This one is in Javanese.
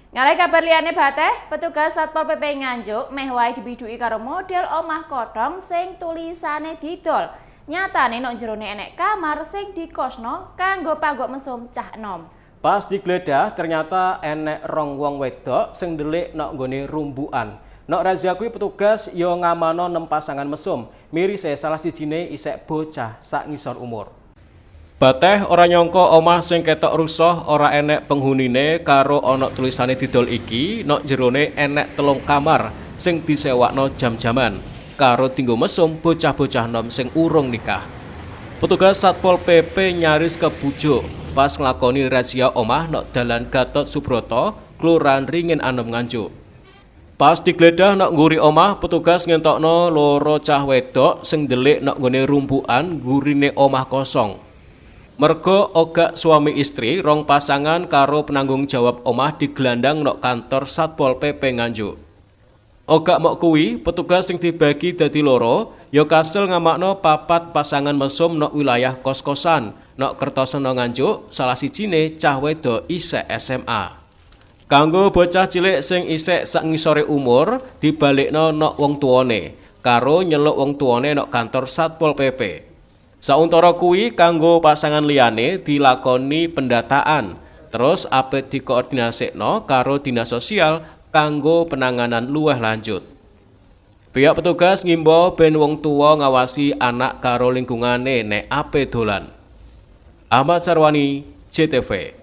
Ngalih kabar liyane, Bateh, petugas Satpol PP Nganjuk meh wae dibiduki karo model omah kotong sing tulisane didol. Nyatane nok jerone enek kamar sing dikosno kanggo panggok mesum cah enom. Pas digeledah, ternyata enek rong wong wedok sing ndelik nok nggone rumbukan. Nok razia kuwi petugas yo ngamano 6 pasangan mesum. Mirise, salah sijine isek bocah sak ngisor umur. Bateh, ora nyangka omah sing ketok rusuh, ora enek penghunine, karo ana tulisane didol iki nok jerone enek 3 kamar sing disewakno jam-jaman karo dinggo mesum bocah-bocah nom sing urung nikah. Petugas Satpol PP nyaris kebujuk pas nglakoni razia omah nok Dalan Gatot Subroto, Kelurahan Ringin Anom, Nganjuk. Pas digeledah nok ngguri omah, petugas ngentokno loro cah wedok sing ndelik nok nggone rumpukan gurine omah kosong. Mergo ogak suami istri, rong pasangan karo penanggung jawab omah digelandang nok kantor Satpol PP Nganjuk. Ogak mok kuwi, petugas sing dibagi dadi loro ya kasil ngamakno papat pasangan mesum nok wilayah kos-kosan nok Kertoseno, Nganjuk, salah sijine cah wedok isek SMA. Kanggo bocah cilik sing isek sak ngisore umur dibalikno nok wong tuane karo nyeluk wong tuane nok kantor Satpol PP. Sauntara kuwi, kanggo pasangan liyane dilakoni pendataan, terus ape dikoordinasekno karo dinas sosial kanggo penanganan luwih lanjut. Pihak petugas ngimbau ben wong tuwa ngawasi anak karo lingkungane nek ape dolan. Ahmad Sarwani, JTV.